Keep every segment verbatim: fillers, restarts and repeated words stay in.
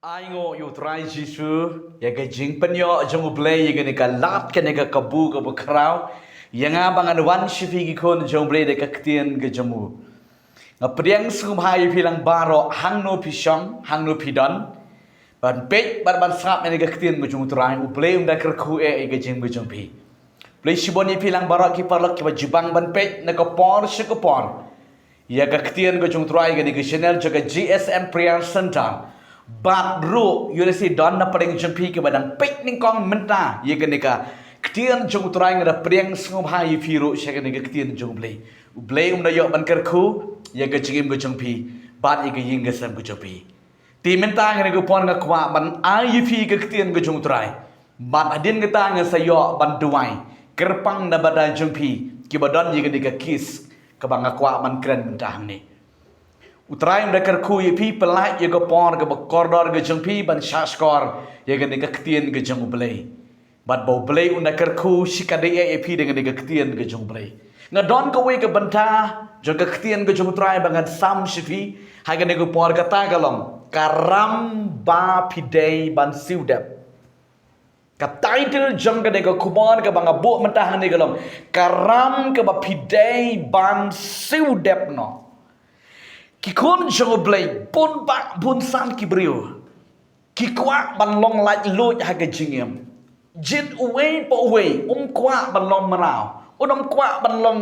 Ai nguh ïa u Trai Jisu, ïa ka jingpynïoh jong u Blei, ïa kane ka lad, kane ka kabu kaba khraw, ïa nga ba ngan wan sha phi ki khun jong u Blei da ka ktien ka jong u. Nga pdiang sngewbha ïa phi lang baroh, hangno phi shong, hangno phi don, ban peit bad ban sngap ïa kane ka ktien ka jong u Trai. U Blei um da kyrkhu eh ïa ka jingim ka jong phi. Khublei shibun ïa phi lang baroh ki paralok kiba ju bang ban peit na ka por sha ka por ïa ka ktien ka jong u Trai, kane ka channel jong ka G S M Prayer Center. Bad ruh ïa lade don na pdeng jong phi kiba dang peit nyngkong mynta ïa kane ka ktien jong u Trai, nga da pdiang sngewbha ïa phi ruh sha kane ka ktien jong u Blei. U Blei um da ïoh ban kyrkhu ïa ka jingim ka jong phi bad ïa ka ïing ka sem ka jong phi. Te mynta ha kane ka por nga kwah ban ai ïa phi ka ktien ka jong u Trai. Bad hadien kata ngan sa ïoh ban duwai kyrpang na bynta jong phi kiba don ïa kane ka case kaba nga kwah ban kren mynta hangne. U Trai um da kyrkhu ïa phi, pyllait ïa ka por kaba kordor ka jong phi ban shahshkor ïa kane ka ktien ka jong u Blei. Bad ba u Blei un da kyrkhu shikatdei ïa phi da kane ka ktien ka jong u Blei. Nga don kawei ka bynta jong ka ktien ka jong u Trai ba ngan sam sha phi ha kane ka por, kata ka long: Ka ram ba phi dei ban siew dep. Ka title jong kane ka khubor kaba nga buh mynta hangne ka long: Ka ram kaba phi dei ban siew dep noh. Ki khun jong u Blei, bun bah bun san ki briew ki kwah ban long laitluid ha ka jingim. Jied uwei pa uwei um kwah ban long mraw, um kwah ban long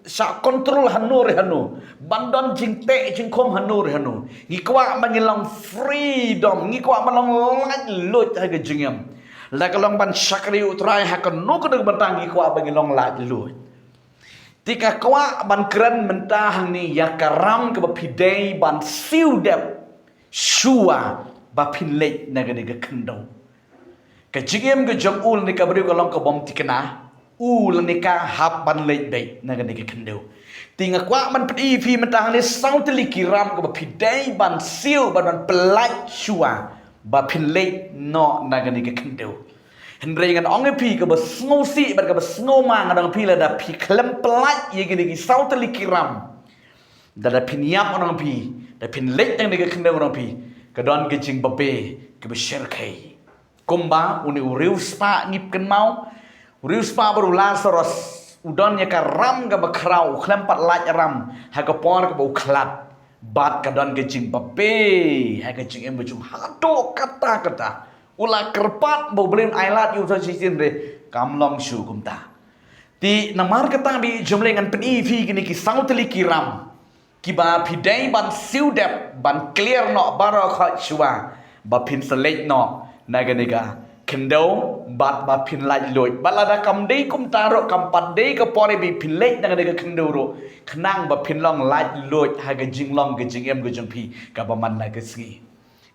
shah kontrol hano re hano, ban don jingteh jingkhum hano re hano. Ngi kwah ban ngi long freedom, ngi kwah ban long laitluid ha ka jingim. La ka long ban shakri u Trai ha kano kano ka bynta, ngi kwah ban ngi long laitluid. Te nga kwah ban kren mynta hangne ïa ka ram kaba phi dei ban siew dep shuwa ba phin leit na kane ka khyndew. Ka jingim ka jong u lane ka briew ka long ka bym thikna, u lane ka hap ban leit beit na kane ka khyndew. Te nga kwah ban pyni ïa phi mynta hangne saw tylli ki ram kaba phi dei ban siew, ban, ban pyllait shuwa ba phin leit noh na kane ka khyndew. Hynrei ngan ong ïa phi kaba sngewsih bad kaba sngewma, ngan ong ïa phi, lada phi khlem pyllait ïa kine ki saw tylli ki ram, da, da phin ïap, ngan ong ïa phi, da phin leit na kane ka khyndew, ngan ong ïa phi, ka don ka jingbabe kaba shyrkhei. Kumba une u riewspah ngip kynmaw, u riewspah bad u Lasaros, u don ïa ka ram kaba khraw, u khlem pat lait ram ha ka por kaba u khlad. Bad ka don ka jingbabe ha ka jingim ka jong u haduh katta katta. U la kyrpad ba u Blei un ailad ïa u sa shisien, hynrei kam long shuh kumta. Te namar kata, ba jong U Blei ngan pyni ïa phi kine ki saw tylli ki ram kiba phi dei ban siew dep, ban clear noh baroh khoit shuwa ba phin sa leit noh na kane ka khyndew bad ba phin laitluid. Bad lada kam dei kumta ruh, kam pat dei ka por ba phin leit na kane ka khyndew ruh, khnang ba phin long laitluid ha ka jinglong ka jingim ka jong phi kaba man la ka sngi.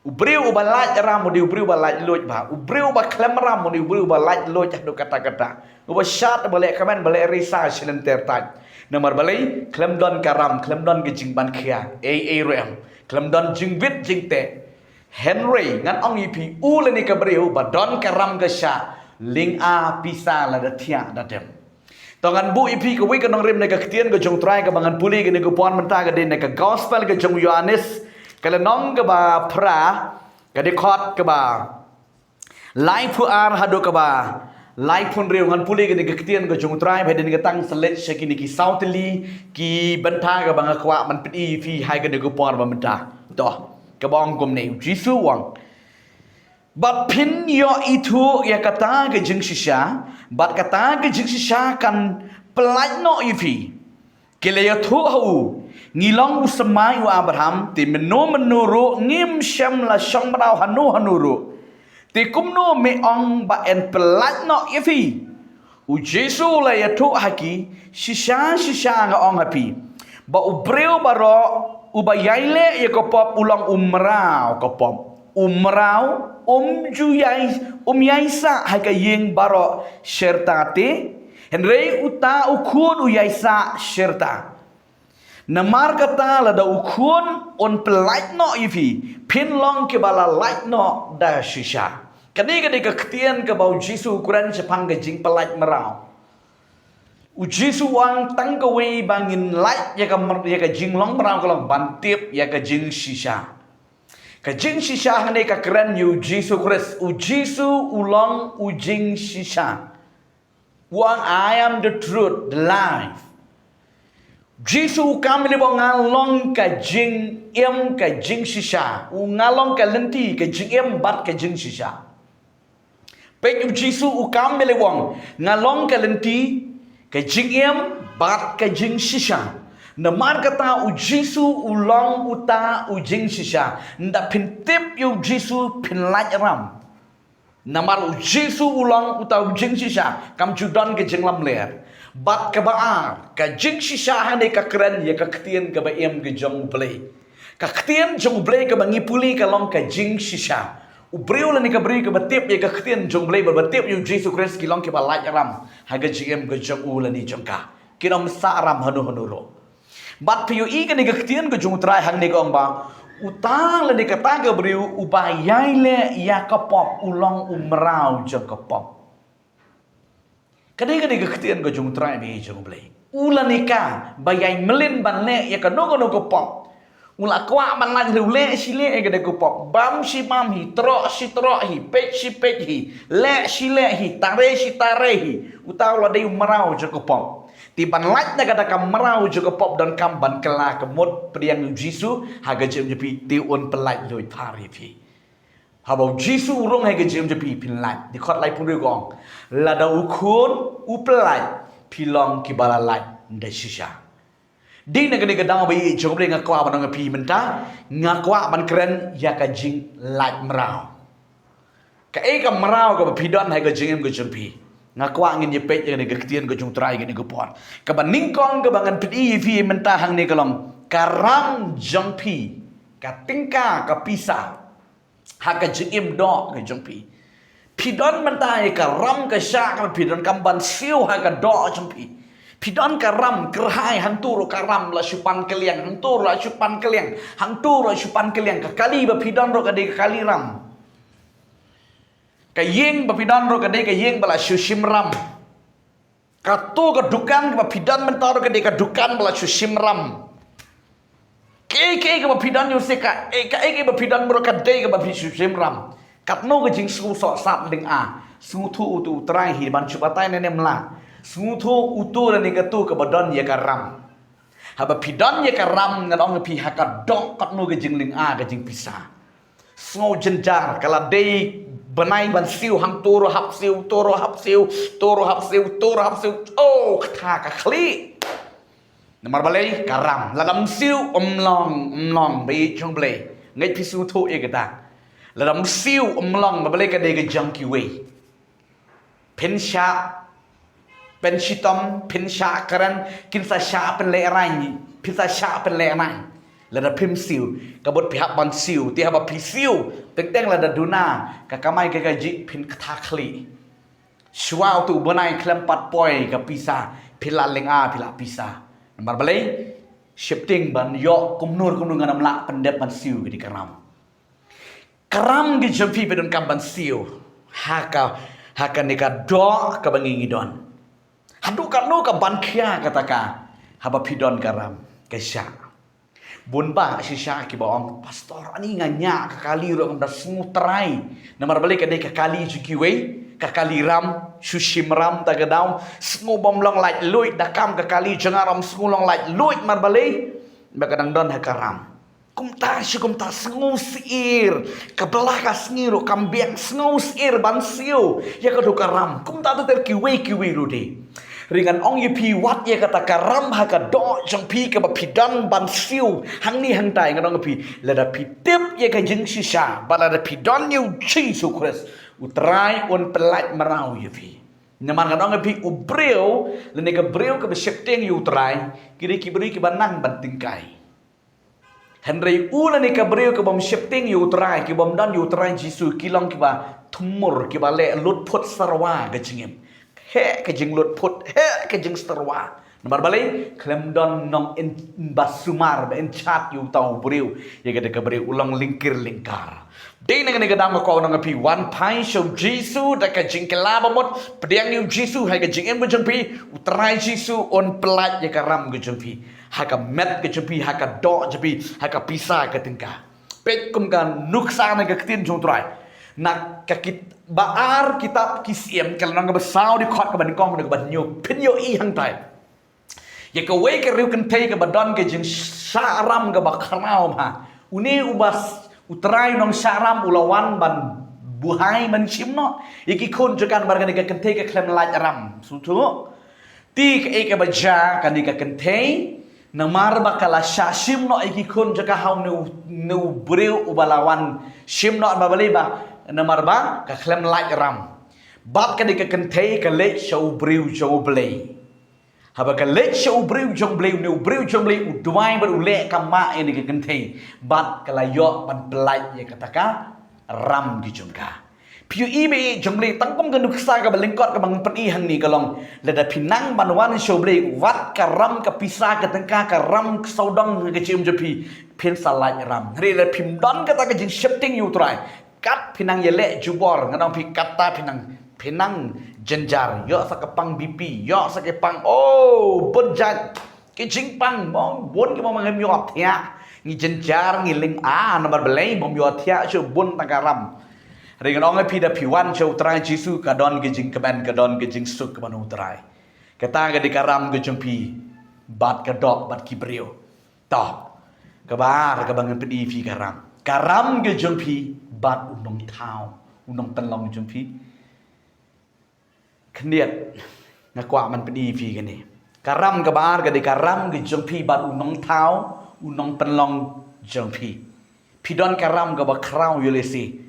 U briew uba lait ram u dei u briew uba laitluid bha. U briew uba khlem ram u dei u briew uba laitluid haduh katta katta. Uba shad, uba leh kmen, uba leh risa shilynter tait. Namar balei? Khlem don ka ram, khlem don ka jingban khia ei ei ruh em. Khlem don jingbit jingteh. Hynrei ngan ong ïa phi, u lane ka briew ba don ka ram ka shah, lynga pisa lada thiah da dem. To ngan buh ïa phi kawei ka nongrim na ka ktien ka jong U Trai kaba ngan pule kane ka por mynta, ka dei na ka gospel ka jong u Ïoannis, ka lynnong kaba phra, ka dkhot kaba laiphew ar haduh kaba laiphew hynriew. Ngan pule kane ka ktien ka jong U Trai, ba hadien kata ngan sa leit sha kine ki saw tylli ki bynta kaba nga kwah ban pyni ïa phi ha kane ka por ba mynta. To, kaba ong kumne, U Jisu u ong: Bad phin ïoh ithuh ïa kata ka jingshisha, bad kata ka jingshisha kan pyllait noh ïa phi. Ki la ïathuh ha u: Ngi long u symbai u Abraham, te mynno mynno ruh ngim shym la shong mraw hano hano ruh. Te kumno me ong ba yn pyllait noh ïa phi? U Jisu u la ïathuh ha ki: Shisha shisha nga ong ha phi, ba u briew baroh uba ïaileh ïa ka pop u long u mraw ka pop. U mraw um ju ïai, um ïaisah ha ka ïing baroh shirta te, hynrei uta u khun u ïaisah shirta. Namar kata lada u khun un pyllait noh ïa phi, phin long kiba la lait noh da shisha. Kane ka dei ka ktien kaba U Jisu u kren shaphang ka jingpyllait mraw. U Jisu u ong tang kawei ba ngin lait ïa ka mr-, ïa ka jinglong mraw ka long ban tip ïa ka jingshisha. Ka jingshisha hangne ka kren ïa u Jisu Khrist. U Jisu u long u jingshisha. U ong, "I am the truth, the life." Jisu u kam ïaleh ba nga long ka jingim, ka jingshisha. U nga long ka lynti, ka jingim bad ka jingshisha. Peit, u Jisu u kam ïaleh ba nga long ka lynti, ka jingim bad ka jingshisha. Namar kata u Jisu u long uta u jingshisha. Ynda phin tip ïa u Jisu phin lait ram. Namar u Jisu u long uta u jingshisha, kam ju don ka jinglamler. Bad kaba ar, ka jingshisha hangne ka kren ïa ka ktien kaba im ka jong U Blei. Ka ktien jong U Blei kaba ngi pule ka long ka jingshisha. U briew lane ka briew kaba tip ïa ka ktien jong U Blei, ba, ba tip ïa u Jisu Khrist, ki long kiba lait ram ha ka jingim ka jong u lane jong ka. Kim sah ram hano hano ruh. Bad phi ïohi kane ka ktien ka jong U Trai hangne ka ong ba uta lane kata ka briew uba ïai leh ïa ka pop u long u mraw jong ka pop. Ka dei kane ka ktien ka jong U Trai ba ïeit jong U Blei. U lane ka ba ïai mlien ban leh ïa kano kano ka pop. U la kwah ban lait ruh, leh shi leh ïa kane ka pop. Bam shi bam hi, troh shi troh hi, peit shi peit hi, leh shi leh hi, tare shi tare hi. Uta u la dei u mraw jong ka pop. Te ban lait na kata ka mraw jong ka pop donkam ban kylla ka mut. Pdiang ïa u Jisu ha ka jingim jong phi, te un pynlait luid phar ïa phi. Haba u Jisu u rung ha ka jingim jong phi, phin lait. Dkhot laiphew hynriew ka ong, lada u Khun u pynlait, phi long kiba la lait da shisha. Dei na kane ka daw ba ïeit jong U Blei nga kwah ban ong ïa phi mynta, nga kwah ban kren ïa ka jinglait mraw. Kaei ka mraw kaba phi don ha ka jingim ka jong phi? Nga kwah ngin ïa peit ïa kane ka ktien ka jong U Trai kane ka por. Kaba nyngkong kaba ngan pyni ïa phi mynta hangne ka long ka ram jong phi, ka tyngka, ka pisa. Ha ka jingim doh ka jong phi, phi don mynta ïa ka ram ka shah kaba phi donkam ban siew ha ka doh jong phi. Phi don ka ram kyrhai, hangto ruh ka ram la shu pan kylliang, hangto ruh la shu pan kylliang, hangto ruh la shu pan kylliang. Ka kali ba phi don ruh ka dei ka kali ram. Ka ïing ba phi don ruh ka dei ka ïing ba la shu shim ram. Kato ka dukan kaba phi don mynta ruh ka dei ka dukan ba la shu shim ram. Kaei kaei kaba phi don, ïoh se ka, eh, kaei kaei ba phi don ruh ka dei kaba phi shu shim ram. Katno ka jingsngew soh sat lynga. Sngewthuh uto u trai hi ban shu batai ne em lah. Sngewthuh uto lane kato kaba don ïa ka ram. Haba phi don ïa ka ram, ngan ong ïa phi, ha ka doh katno ka jinglynga ka jingpisa. Sngew jynjar, ka la dei bnai ban siew, hangto ruh hap siew, to ruh hap siew, to ruh hap siew, to ruh hap siew. Oh, kata ka khlieh. Namar balei? Ka ram. Lada ym siew, ym long, ym long, ba ïeit jong U Blei. Ngeit phi sngewthuh ïa kata. Lada ym siew, ym long, namar balei? Ka dei ka jong kiwei. Phin shah pynshitom, phin shah kren, kin sa shah pynlehrain, phin sa shah pynlehrain. Lada phim siew, ka mut phi hap ban siew, te haba phi siew, teng teng lada duna ka kamai ka kajih, phin kata khlieh. Shuwa uto u bnai khlem pat poi ka pisa, phi la lynga, phi la pisa. Namar balei? Sheptieng ban ïoh kumno kumno ngan ym lah pyndep ban siew kane ka ram. Ka ram ka jong phi phi donkam ban siew ha ka, ha kane ka doh kaba ngi ngi don. Haduh katno ka ban khia kata ka, haba phi don ka ram ka shah. Bun bah shisha kiba ong, "Pastor, ani nga ñiah ka kali ruh ngam da sngew trai." Namar balei? Ka dei ka kali jong kiwei, ka kali ram, shu shim ram ta ka daw, sngew bym long laitluid, da kam ka kali jong nga ruh ym sngew long laitluid, namar balei? Ba ka dang don ha ka ram. Kumta shi kumta, sngew syier, ka bla ka sngi ruh kam biang, sngew syier ban siew ïa kato ka ram. Kumta ter ter kiwei kiwei ruh de. Hynrei ngan ong ïa phi, wat ïa kata ka ram ha ka doh jong phi kaba phi don ban siew hangne hangtai, ngan ong ïa phi, lada phi tip ïa ka jingshisha, bad lada phi don ïa u Jisu Khrist, U Trai un pynlait mraw ïa phi. Namar ngan ong ïa phi, u briew lane ka briew kaba sheptieng ïa U Trai, ki dei ki briew kiba nang ban tyngkai. Hynrei u lane ka briew kaba ym sheptieng ïa U Trai, kiba ym don ïa U Trai Jisu, ki long kiba thmur, kiba leh lutphut syrwa ka jingim. Heh ka jinglutphut, heh ka jingsyrwa. Namar balei? Khlem don nong in, ba sumar, ba in charge ïa uta u briew. Ïa kata ka briew u long lyngkir lyngkar. Dei na kane ka daw nga kwah ban ong ïa phi, wan phai sha u Jisu da ka jingkylla bamut, pdiang ïa u Jisu ha ka jingim ka jong phi, U Trai Jisu un pynlait ïa ka ram ka jong phi. Ha ka met ka jong phi, ha ka doh jong phi, ha ka pisa ka tyngka. Peit kum ka nuksa na ka ktien jong u Trai. Na ka kit-, ba ar kitab ki Syiem, ka lynnong kaba saw, dkhot kaba nyngkong, kaba hynñiew, phin ïohi hangtai. Ïa kawei ka riewkynthei kaba don ka jingshah ram kaba khraw bha. Une uba s-, u trai nongshah ram u la wan ban buhai ban shim noh ïa ki khun jong ka namar kane ka kynthei ka khlem lait ram. Sngewthuh? Te kaei kaba jia kane ka kynthei, namar ba ka la shah shim noh ïa ki khun jong ka ha une u, une u briew uba la wan shim noh, namar balei? Ba namar ba ka khlem lait ram. Bad kane ka kynthei ka leit sha u briew jong U Blei. Haba ka leit sha u briew jong U Blei, une u briew jong U Blei u duwai bad u leh ka mah ïa kane ka kynthei, bad ka la ïoh ban pyllait ïa kata ka ram ki jong ka. Phi ïohi ba ïeit jong U Blei, tang kum ka nuksa kaba lyngkot kaba ngan pyni hangne ka long, lada phi nang ban wan sha U Blei, wat ka ram ka pisa ka tyngka, ka ram ka sawdong ka jingim jong phi, phin sa lait ram. Hynrei lada phim don kata ka jingsheptieng ïa u Trai, kat phi nang ïaleh jubor, ngan ong phi, kata phi nang, phi nang jynjar, ïoh sa ka pang B P, ïoh sa ka pang, oh, bun jait ki jingpang, mong bun ki, mong ngim ïohthiah. Ngi jynjar, ngi ling, ah, namar balei, mong ïohthiah shuh, bun tang ka ram. Hynrei ngan ong ïa phi, da phi wan sha u Trai Jisu, ka don ka jingkmen, ka don ka jingsuk kaba na u Trai. Kata ka dei ka ram ka jong phi bad ka doh bad ki briew. To, kaba ar kaba ngan pyni phi ka ram. Ka ram ka jong phi bad u nongthaw, u nongpynlong jong phi. Khyndiat, nga kwah ban pyni phi kane. Ka ram kaba ar ka dei ka ram ka jong phi bad u nongthaw, u nongpynlong jong phi. Phi don ka ram kaba khraw ïoh lehse.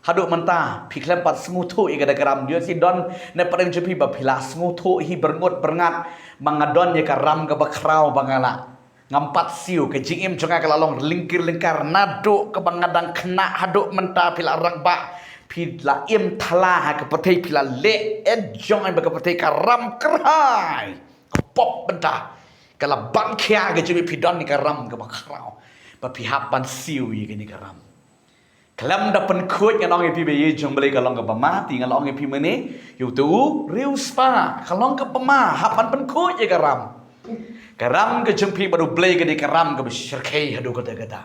Haduh mynta phi khlem pat sngewthuh ïa kata ka ram. Ïoh lehse don na pdeng jong phi ba phi la sngewthuh hi byrngut byrngat ba nga don ïa ka ram kaba khraw ba nga la, ngam pat siew, ka jingim jong nga ka la long lyngkir lyngkar naduh kaba nga dang khynnah haduh mynta. Phi la rangbah, phi la im thala ha ka pyrthei, phi la leh enjoy bad ka pyrthei, ka ram kyrhai, ka pop bynta. Ka la bang khia ka jingim, phi don ïa ka ram kaba khraw ba phi hap ban siew ïa kane ka ram. Khlem da pynkhuid, ngan ong ïa phi ba ïeit jong U Blei, ka long kaba ma. Te ngan ong ïa phi mynne, ïa uto u riewspah, ka long kaba ma, hap ban pynkhuid ïa ka ram. Ka ram ka jong phi bad U Blei ka dei ka ram kaba shyrkhei haduh katta katta.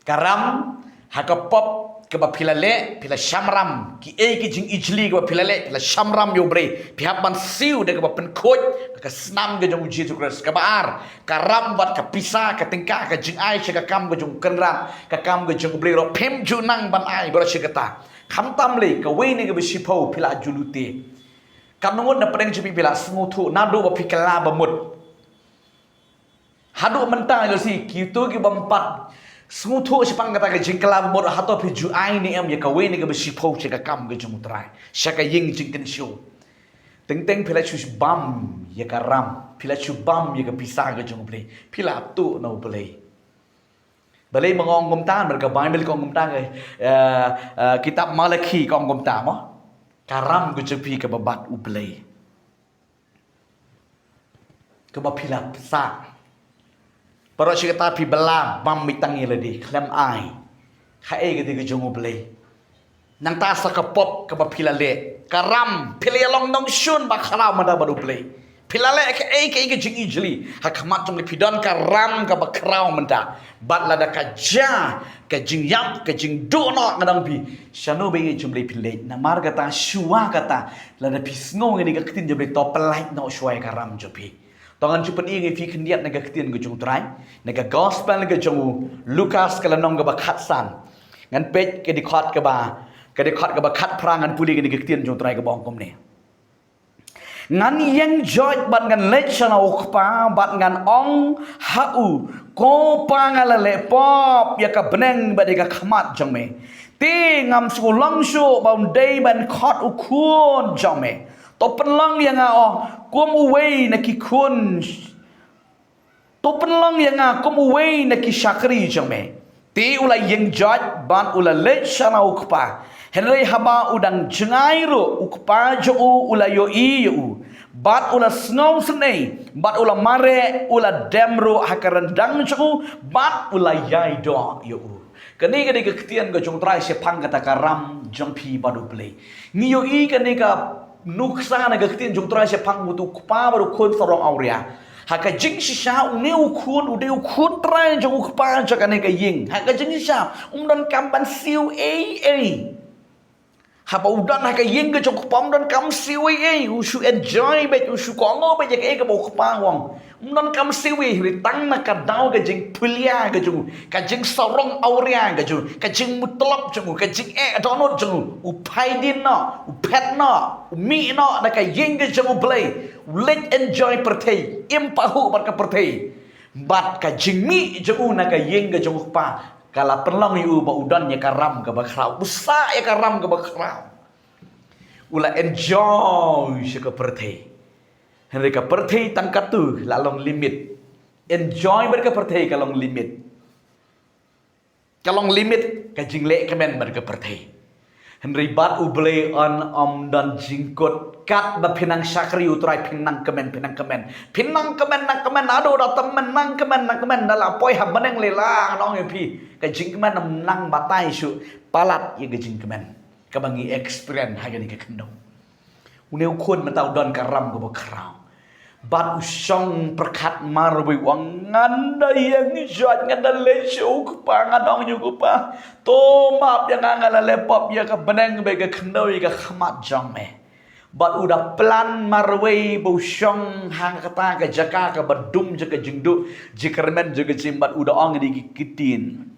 Ka ram ha ka pop kaba phi la leh, phi la sham ram, kiei ki jingijli kaba phi la leh, phi la sham ram ïa U Blei. Phi hap ban siew da kaba pynkhuid ha ka snam ka jong U Jisu Khrist. Kaba ar, ka ram bad ka pisa, ka tyngka, ka jingai sha ka kam ka jong u Kynrad, ka kam ka jong U Blei ruh phim ju nang ban ai baroh shi katta. Khamtam lei, kawei na kaba shiphew, phi la ju lute. Katno ngut na pdeng jong phi phi la sngewthuh naduh ba phi kylla ba mut? Haduh mynta ïoh lehse kito ki bym pat sngewthuh shaphang kata ka jingkylla ba mut, hato phi ju ai ne em ïa kawei na kaba shiphew sha ka kam ka jong u Trai, sha ka ïing jingkynshew? Teng teng phi la shu bam ïa ka ram, phi la shu bam ïa ka pisa ka jong U Blei, phi la tuh na U Blei. Balei ma nga ong kumta? Namar ka Baibl ka ong kumta, ka, eh, eh, kitab Malakhi ka ong kumta mo. Ka ram ka jong phi kaba bad U Blei, kaba phi la sah. Baroh shi katta phi bylla bam beit tang ïa lade, khlem ai kaei ka dei ka jong U Blei. Nangta sa ka pop kaba phi la leh, ka ram, phi la ïa long nongshun ba khraw mynta bad U Blei. Phi la leh kaei kaei ka jingijli ha khmat jong U Blei, phi don ka ram kaba khraw mynta. Bad lada ka jia ka jingïap, ka jingduh noh, ngan ong ïa phi, shano ba ïeit jong U Blei phin leit? Namar kata, shuwa kata, lada phi sngew ïa kane ka ktien jong U Blei, to pyllait noh shuwa ïa ka ram jong phi. To ngan shu pyni ïa phi khyndiat na ka ktien ka jong U Trai, na ka gospel ka jong u Lukas, ka lynnong kaba khatsan. Ngan peit ka dkhot kaba, ka dkhot kaba khatphra, ngan pule ïa kane ka ktien jong U Trai kaba ong kumne. Ngan ïeng joit bad ngan leit sha na U Kpa bad ngan ong ha u, Ko Pa, nga la leh pop ïa ka bneng bad ïa ka khmat jong me. Te ngam sngewlong shuh ba un dei ban khot u khun jong me. To pynlong ïa nga, oh, kum uwei na ki khun To pynlong ïa nga kum uwei na ki shakri jong me. Te u la ïeng joit bad u la leit sha na U Kpa. Hynrei haba u dang jngai ruh, U Kpa jong u u la ïohi ïa u, bad u la sngewsynei, bad u la mareh, u la dem ruh ha ka ryndang jong u, bad u la ïai doh ïa u. Kane ka dei ka ktien ka jong U Trai shaphang kata ka ram jong phi bad U Blei. Ngi ïohi kane ka nuksa na ka ktien jong U Trai shaphang uto u kpa bad u khun sarong awria. Ha ka jingshisha, une u khun u dei u khun trai jong u kpa jong kane ka ïing. Ha ka jingshisha, um donkam ban siew ei ei. Haba u don ha ka ïing ka jong u kpa, um donkam siew ei ei. U shu enjoy beit, u shu kohnguh beit ïa kaei kaba u kpa u ong. Um donkam siew ei ei, hynrei tang na ka daw ka jingpyllait ka jong u, ka jingsarong awria ka jong u, ka jingmutlop jong u, ka jingeh dohnud jong u, u phai dien noh, u phet noh, u mih noh na ka ïing ka jong U Blei, u leit enjoy pyrthei, im pahuh bad ka pyrthei. Bad ka jingmih jong u na ka ïing ka jong u kpa ka la pynlong ïa u ba u don ïa ka ram kaba khraw, u sah ïa ka ram kaba khraw. U la enjoy sha ka pyrthei. Hynrei ka pyrthei tang katto la long limit. Enjoy bad ka pyrthei ka long limit. Ka long limit ka jingleh kmen bad ka pyrthei. Hynrei bad U Blei un ym don jingkut, katba phin nang shakri U Trai phin nang kmen, phin nang kmen. Phin nang kmen, nang kmen, haduh da tymmen nang kmen, nang kmen, da la poi ha bneng lei la ngan ong ïa phi. Ka jingkmen ym nang batai shuh palat ïa ka jingkmen kaba ngi experience ha kane ka khyndew. Une u khun mynta u don ka ram kaba khraw. Bad u shong pyrkhat marwei, u ong ngan da ïeng jot, ngan da leit sha u kpa, ngan ong ïa u kpa, to map ïa nga, nga la leh pop ïa ka bneng bad ka khyndew ïa ka khmat jong me. Bad u da plan marwei ba u shong ha kata ka jaka kaba dum jong ka jingduh jingkyrmen jong ka jingim, bad u da ong ïa ki ktien.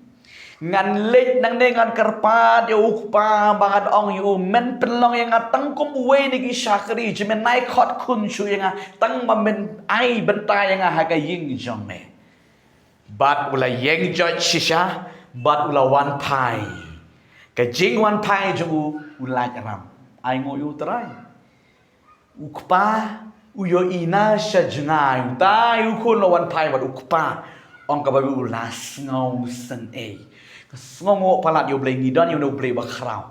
Ngan leit nangne ngan kyrpad ïa u kpa ba ngan ong ïa u, men pynlong ïa nga tang kum uwei na ki shakri, jymen ai khot khun shuh ïa nga tang ba men ai bynta ïa nga ha ka ïing jong me. Bad u la ïeng jot shisha bad u la wan phai. Ka jingwan phai jong u, u lait ram. Ai nguh ïa U Trai. U kpa u ïohi na sha jngai, utai u khun u la wan phai bad u kpa. Ong kaba u la sngewsynei. Ka sngewnguh palat ïa U Blei, ngi don ïa une U Blei ba khraw.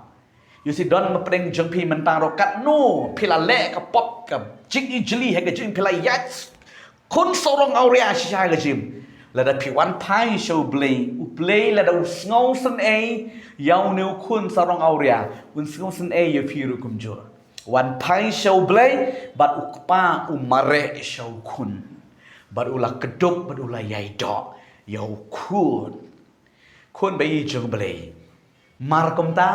Ïoh shi don ma pdeng jong phi mynta ruh, katno phi la leh ka pop ka jingijli ha ka jingim, phi la ïaid khun sarong awria shisha ha ka jingim. Lada phi wan phai sha U Blei, U Blei lada u sngewsynei ïa une u khun sarong awria, un sngewsynei ïa phi ruh kumjuh. Wan phai sha U Blei bad u kpa u mareh sha u khun. Bad u la kdup bad u la ïai doh ïa u khun. Khun ba-ïeit jong U Blei. Mar kumta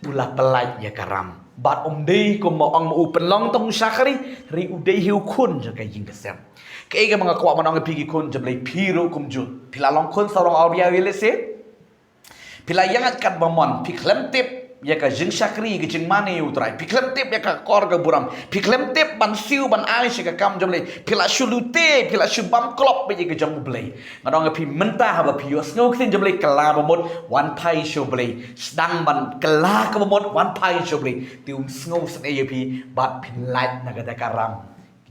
u la pyllait ïa ka ram. Bad um dei kumba ong ma u pynlong tang u shakri, hynrei u dei hi u khun jong ka ïing ka sem. Kaei kaba nga kwah ban ong ïa phi ki khun jong U Blei, phi ruh kumjuh. Phi la long khun sarong awria ïa lehse. Phi la ïeng kat ba mon, phi khlem tip ïa ka jingshakri, ka jingmane ïa U Trai. Phi khlem tip ïa ka kor ka burom. Phi khlem tip ban siew ban ai sha ka kam jong U Blei. Phi la shu lute, phi la shu bam klop beit ïa ka jong U Blei. Nga ong ïa phi mynta haba phi ïohsngew ktien jong U Blei, kylla ba mut wan phai sha U Blei. Sdang ban kylla kaba mut wan phai sha U Blei. Te un sngewsynei ïa phi bad phin lait na kata ka ram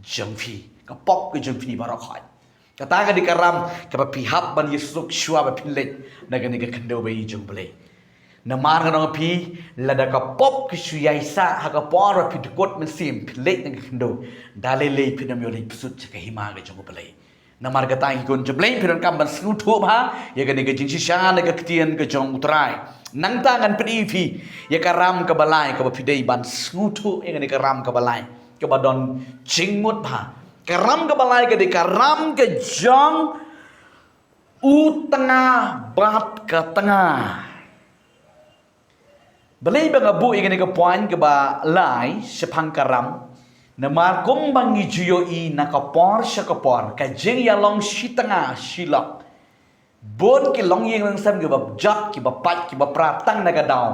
jong phi. Ka pop ka jong phi baroh khoit. Kata ka dei ka ram kaba phi hap ban ïasuk shuwa ba phin leit na kane ka khyndew ba-ïeit jong U Blei. Namar nga ong ïa phi, lada ka pop ka shu ïaisah ha ka por ba phi dkut mynsiem, phi leit na ka khyndew, da lei lei phin ym ïoh leit pyrshah sha ka hima ka jong U Blei. Namar kata ki khun jong U Blei, phi donkam ban sngewthuh bha ïa kane ka jingshisha na ka ktien ka jong U Trai. Nangta ngan pyni ïa phi ïa ka ram kaba lai kaba phi dei ban sngewthuh ïa kane ka ram kaba lai kaba don jingmut bha. Ka ram kaba lai ka dei ka ram ka jong u tnga bad ka tnga. Balei ba nga buh ïa kane ka point kaba lai shaphang ka ram? Namar kumba ngi ju ïohi na ka por sha ka por, ka jingïalong shi tnga shi lok. Bun ki longïing longsem kiba jot, kiba pait, kiba pra tang na ka daw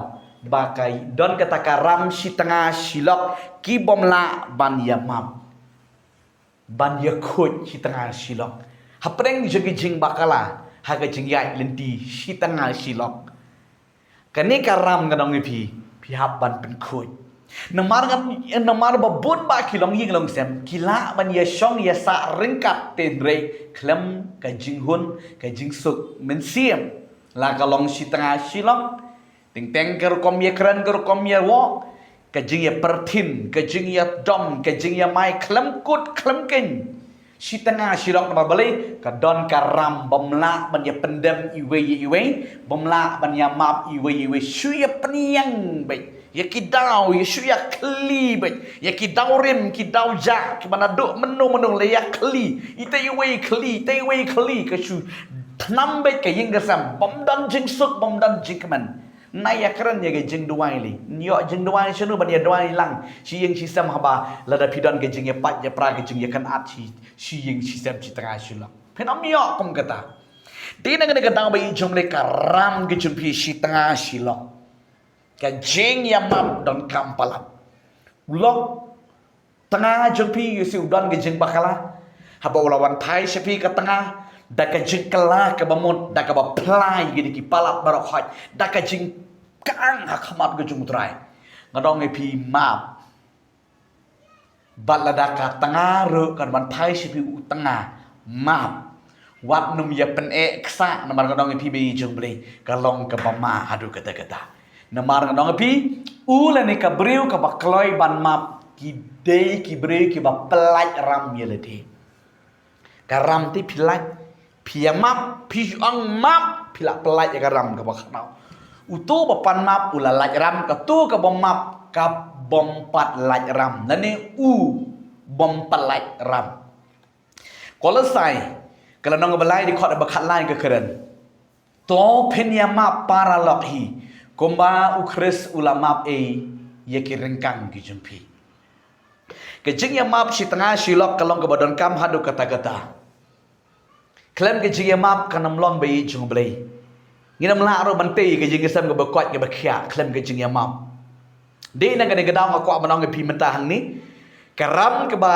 ba ka don kata ka ram shi tnga shi lok ki bym lah ban ïamap, ban ïakhuid shi tnga shi lok. Hapdeng jong ki jingbakla ha ka jingïaid lynti shi tnga shi lok. Kane ka ram nga ong ïa phi, phi hap ban pynkhuid. Namar ngan, namar ba bun ba ki longïing longsem ki lah ban ïashong ïasah ryngkat, hynrei khlem ka jinghun ka jingsuk mynsiem. La ka long shi tnga shi lok, teng teng ka rukom ïakren, ka rukom ïawoh, ka jingïapyrthin, ka jingïadom, ka jingïamai khlem kut khlem khein. Shi tnga shi lok namar balei? Ka don ka ram bym lah ban ïapyndem iwei ïa iwei, bym lah ban ïamap iwei ïa iwei, shu ïapynïeng beit. Ïa ki daw, ïa shu ïa khlieh beit. Ïa ki daw rim, ki daw jah, ki ba naduh mynno mynno la ïa khlieh. Ita iwei khlieh, ita iwei khlieh, ka shu thnam beit ka ïing ka sem. Bym don jingsuk, bym don jingkmen. Nai ïa kren ïa ka jingduwai lei. Ïoh jingduwai shano ban ïa duwai lang. Shi ïing shi sem haba lada phi don ka jingïapait ïapra ka jingïakynad shi, shi ïing shi sem shi tnga shi lok. Phin ym ïoh kum kata. Dei na kane ka daw ba ïeit jong U Blei ka ram ka jong phi shi tnga shi lok. Ka jingïamap donkam palat. U lok tnga jong phi u shu don ka jingbakla. Haba u la wan phai sha phi ka tnga da ka jingkylla kaba mut, da kaba plie ki da ki palat baroh hoi, da ka jingkang ha khmat ka jong U Trai. Nga ong ïa phi map. Bad lada ka tnga ruh kan wan phai sha phi u tnga, map. Wat nym ïa pyneh ksa, namar nga ong ïa phi ba ïeit jong U Blei ka long kaba ma haduh katta katta. Namar nga ong ïa phi, u lane ka briew kaba kloi ban map, ki dei ki briew kiba pyllait ram ïa lade. Ka ram te phi lait, phi ïamap, phi ong map, phi la pyllait ïa ka ram kaba khraw. Uto ba pan map u la lait ram, kato kaba map ka bym pat lait ram. Lane u bym pat lait ram. Kolosai ka lynnong ba lai, dkhot ba khatlai ka kren: To phin ïamap paralok hi, kumba U Khrist u la map ei ïa ki ryngkang ki jong phi. Ka jingïamap shi tnga shi lok ka long kaba donkam haduh katta katta. Khlem ka jingïamap kan ym long ba ïeit jong U Blei. Ngin ym lah ruh ban tei ka jingïasem kaba koit kaba khiah khlem ka jingïamap. Dei na kane ka daw nga kwah ban ong ïa phi mynta hangne, ka ram kaba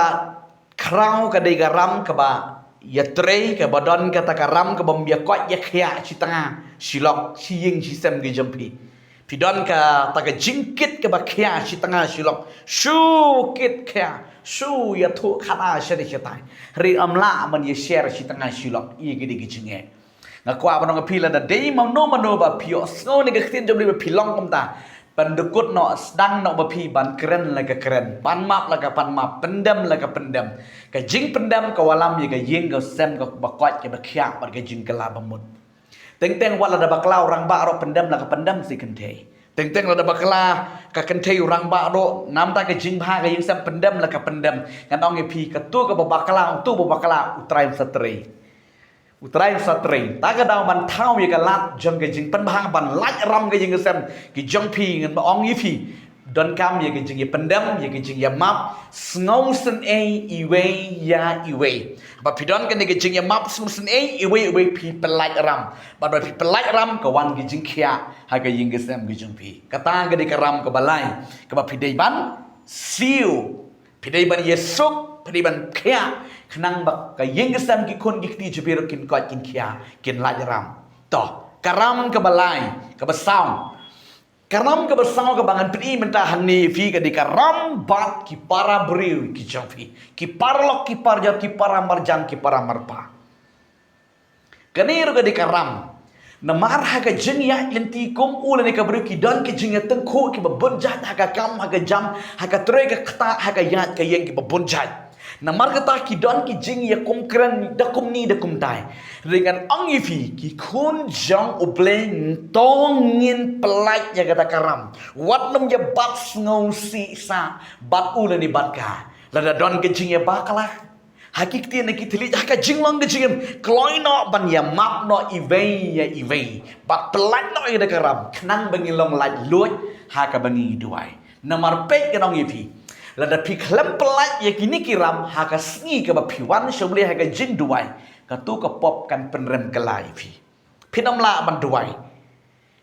khraw ka dei ka ram kaba ïatrei, kaba don kata ka ram kaba ym ïakoit ïakhiah shi tnga shi lok, shi ïing shi sem ki jong phi. Phi don kata ka jingkit kaba khiah shi tnga shi lok, shu kit khiah, shu ïathuh khana sha dei shatai. Hynrei ym lah ban ïashare shi tnga shi lok ïa ki dei ki jingeh. Nga kwah ban ong ïa phi, lada dei mano mano ba phi ïohsngew na ka ktien jong U Blei ba phi long kumta, pyndukut noh, sdang noh ba phi ban kren la ka kren, pan map la ka pan map, pyndem la ka pyndem. Ka jingpyndem ka wallam ïa ka ïing ka sem kaba koit kaba khiah bad ka jingkylla ba mut. Teng teng wat lada bakla u rangbah ruh pyndem la ka pyndem shi kynthei. Teng teng lada bakla ka kynthei u rangbah ruh, namar ka jingbha ka ïing sem pyndem la ka pyndem. Ngan ong ïa phi, kato kaba bakla, uto ba bakla, U Trai un sa trei. U Trai un sa trei. Ta ka daw ban thaw ïa ka lad jong ka jingpynbha ban lait ram ka ïing ka sem ki jong phi, ngan ong ïa phi, donkam ïa ka jingïapyndem, ïa ka jingïamap, sngewsynei iwei ïa iwei. Ba phi don kane ka jingïamap, sngewsynei iwei ïa iwei, phi pyllait ram. Bad ba phi pyllait ram ka wan ka jingkhiah ha ka ïing ka sem ka jong phi. Kata ka dei ka ram kaba lai kaba phi dei ban siew. Phi dei ban ïasuk, phi dei ban khiah, khnang ba ka ïing ka sem, ki khun ki kti jong phi ruh kin koit kin khiah, kin lait ram. To, ka ram kaba lai, kaba saw. Ka ram kaba saw kaba ngan pyni mynta hangne ïa phi ka dei ka ram bad ki para briew ki jong phi. Ki paralok, ki parajor, ki paramarjan, ki paramarpa. Kane ruh ka dei ka ram. Namar ha ka jingïaid lynti kum u lane ka briew ki don ki jingïatyngkhuh kiba bun jait ha ka kam, ha ka jam, ha ka trei ka ktah, ha ka ïaid ka ïeng kiba bun jait. Namar kata ki don ki jingïakum kren da kumne da kumtai. Hynrei ngan ong ïa phi, ki khun jong U Blei, to ngin pyllait ïa kata ka ram. Wat nym ïa bat sngewsih sah bad u lane bad ka. Lada don ka jingïabakla ha ki ktien, ha ki thylliej, ha ka jinglong ka jingim, kloi noh ban ïamap noh iwei ïa iwei bad pyllait noh ïa ka ram, khnang ba ngin long laitluid ha kaba ngi duwai. Namar peit, ngan ong ïa phi, lada phi khlem pyllait ïa kine ki ram ha ka sngi kaba phi wan sha U Blei ha ka jingduwai, kato ka pop kan pynrem kylla ïa phi. Phin ym lah ban duwai.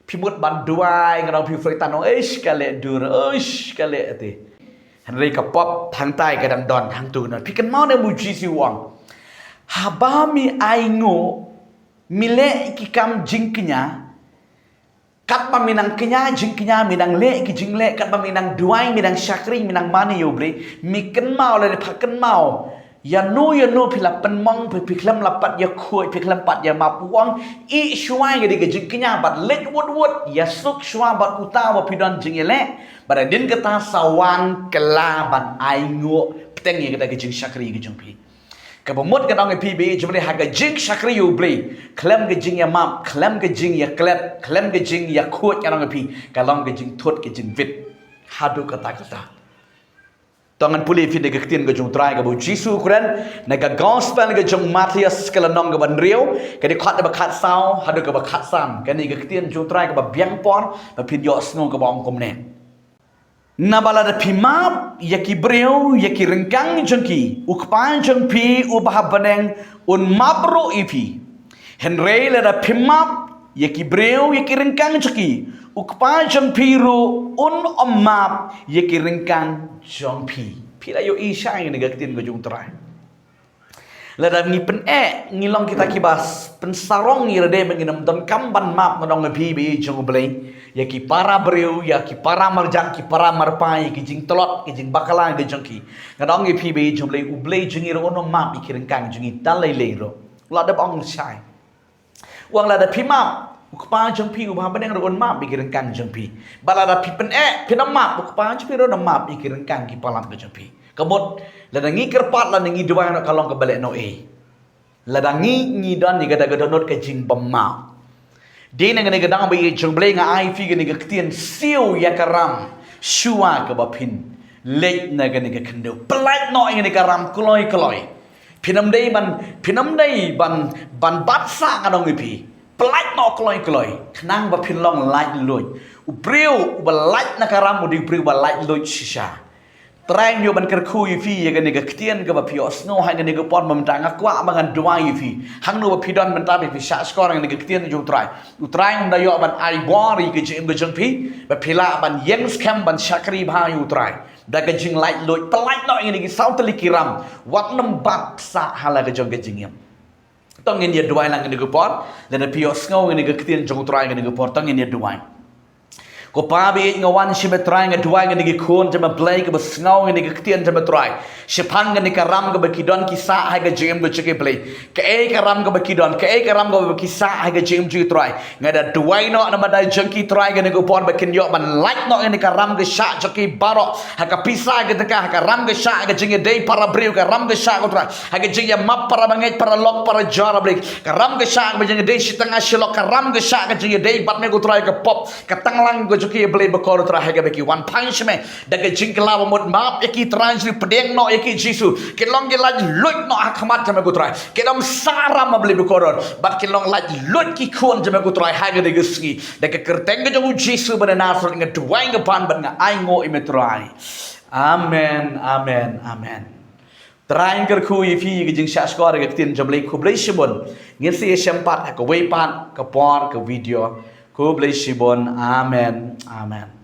Phi mut ban duwai, ngan ong ïa phi, phi tang ong, eish, ka leh dur, eish, ka leh te. Hynrei ka pop hangtai ka dang don, hangto ka don. Phi kynmaw ne em u Jisu u ong, haba me ainguh, me leh ki kam jingkñia, katba me nang kñia jingkñia, me nang leh ki jingleh, katba me nang duwai, me nang shakri, me nang mane ïa U Blei, me kynmaw lane pha kynmaw ïano ïano phi la pynmong, phi, phi khlem la pat ïakhuid, phi khlem pat ïamap. U ong, ïeh shuwa ïa ka dei ka jingkñia bad leit wut wut, ïasuk shuwa bad uta uba phi don jingïaleh, bad hadien kata sa wan kylla ban ainguh bteng ïa kata ka jingshakri ka jong phi. Kaba mut, ngan ong ïa phi, ba ïeit jong U Blei, ha ka jingshakri ïa U Blei, khlem ka jingïamap, khlem ka jingïaklet, khlem ka jingïakhuid, ngan ong ïa phi, ka long ka jingthut ka jingwit. haduh katta katta. To ngan pule ïa phi na ka ktien ka jong U Trai kaba U Jisu u kren na ka gospel ka jong u Mathaios ka lynnong kaba hynriew, ka dkhot kaba khatsaw haduh kaba khatsan. Kane ka ktien jong U Trai kaba biang por, ba phin ïohsngew kaba ong kumne. Naba lada phi map ïa ki briew ïa ki ryngkang jong ki, U Kpa jong phi uba ha bneng un map ruh ïa phi. Hynrei lada phi map ïa ki briew ïa ki ryngkang jong ki, U Kpa jong phi ruh un ym map ïa ki ryngkang jong phi. Phi la ïohi shai ïa kane ka ktien ka jong U Trai. Lada ngi pyneh, ngi long kita kiba s-, pynsarong ïa lade ba ngin ym donkam ban map, ngan ong ïa phi ba ïeit jong U Blei, ïa ki para briew, ïa ki para marjan, ki para marpa, ïa ki jingtlot, ki jingbakla ka jong ki. Ngan ong ïa phi ba ïeit jong U Blei, U Blei jong ngi ruh un ym map ïa ki ryngkang jong ngi da lei lei ruh. La dep ong shai. Wan lada phi map, U Kpa jong phi uba ha bneng ruh un map ïa ki ryngkang jong phi. Bad lada phi pyneh, phin ym map, U Kpa jong phi ruh un ym map ïa ki ryngkang ki palap ka jong phi. Ka mut, lada ngi kyrpad, lada ngi duwai noh ka long kaba lehnohei. Lada ngi, ngi don ïa kata ka dohnud ka jingbym map. Dei na kane ka daw ba ïeit jong U Blei nga ai phi kane ka ktien, siew ïa ka ram shuwa kaba phin leit na kane ka khyndew. Pyllait noh ïa kane ka ram kloi kloi. Phin ym dei ban, phin ym dei ban, ban bat sah, ngan ong ïa phi. Pyllait noh kloi kloi, khnang ba phin long laitluid. U briew uba lait na ka ram u dei u briew uba laitluid shisha. Trai, ngi ïoh ban kyrkhu ïa phi ïa kane ka ktien kaba phi ïohsngew ha kane ka por, mynta nga kwah ba ngan duwai ïa phi. Hangno ba phi don mynta ba phi shah shkor ïa kane ka ktien jong U Trai, U Trai un da ïoh ban ai bor ïa ka jingim ka jong phi, ba phi lah ban ïeng skhem ban shakri bha ïa U Trai. Da ka jinglaitluid, pyllait noh ïa kine ki saw tylli ki ram, wat nym bat sah ha la ka jong ka jingim. To ngin ïa duwai lang kane ka por, lada phi ïohsngew ïa kane ka ktien jong U Trai kane ka por, to ngin ïa duwai. Ko Pa ba ïeit, nga wan sha me Trai, nga duwai ïa kine ki khun jong me Blei kiba sngew ïa kane ka ktien jong me Trai. Shaphang kane ka ram kaba ki don ki sah ha ka jingim ka jong ki Blei. Kaei ka ram kaba ki don, kaei ka ram kaba ki sah ha ka jingim jong ki Trai. Nga da duwai noh na ka bynta jong ki Trai kane ka por ba kin ïoh ban lait noh ïa kane ka ram ka shah jong ki baroh. Ha ka pisa ka tyngka, ha ka ram ka shah, ha ka jingïadei para briew, ka ram ka shah ko Trai. Ha ka jingïamap para bangeit, para lok, para jar Blei. Ka ram ka shah, ka jingïadei shiteng shilok, ka ram ka shah, ka jingïadei bad me ko Trai, ka pop, ka tanglang ka jong ki Blei bakordor Trai, ha kaba ki wan phai sha me. Da ka jingkylla ba mut map ïa ki Trai Jisu, pdiang noh ïa ki Jisu. Ki long ki laitluid noh ha khmat jong me ko Trai. Ki ym sah ram Blei bakordor. Bad ki long laitluid ki khun jong me ko Trai, ha kane ka sngi. Da ka kyrteng ka jong u Jisu ba na Nasareth nga duwai, nga pan bad nga ainguh ïa me Trai. Amen, amen, amen. Trai un kyrkhu ïa phi ïa ka jingshah shkor ïa ka ktien jong U Blei, khublei shibun. Ngin sa ïashem pat ha kawei pat ka por ka video. Khublei shibun. Amen, amen.